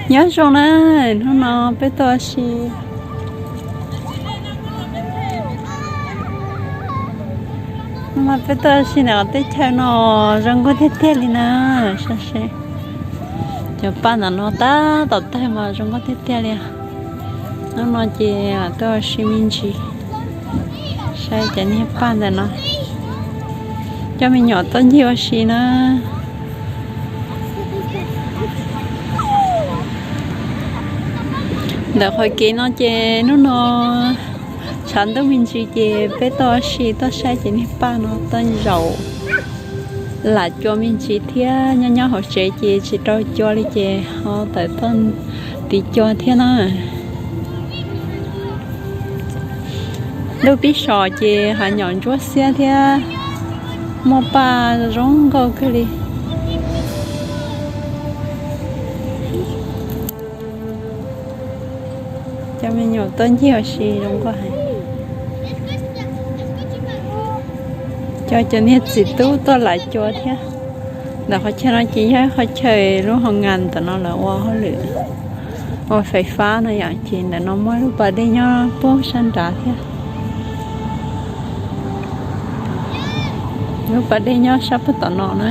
Nyob zoo na, hnub no peb tuaj ua si, hnub no peb tuaj ua si ntawm qhov teb chaws no zoo nkauj tiag tiag li na. Saib seb, cov paj ntawm no tab tom tawg mas zoo nkauj tiag tiag li. Hnub no ces tuaj ua si me ntsis, saib cov niag paj ntawm no, coj me nyuam tuaj ncig ua si na. Ntawm qhov kev no ces hnub no tshav ntuj me ntsis ces peb tuaj ua si tuaj saib cov niag paj no tuaj zaum lam cua me ntsis thiab. Nyob nyob hauv tsev ces tsis rau cua li ces ho tawm tuaj tiv cua thiab na. Lub pib so ces hav nyom ntsuab xiab thiab muaj paj zoo nkauj kawg li. Cov me nyuam tuaj ncig ua si zoo nkauj heev. Cov, cov niag txiv tub tuaj lam cua thiab. Ntawm qhov chaw no ces yog ib qhov chaw lub hoo nkas ntawm no lawv ua hauj lwm ua fais fab no yom, ces ntawm no muaj lub pas dej nyob pub sab nrad thiab. Lub pas dej nyob sab pem tom no na.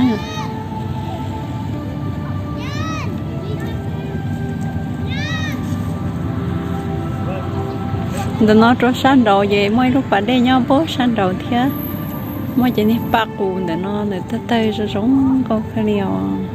Ntawm no rau sab nraud ces muaj ib lub pas dej nyob pem sab nraud thiab. Muaj cov niag paj qus ntawm no nws tawg tawg zoo zoo nkauj kawg li os.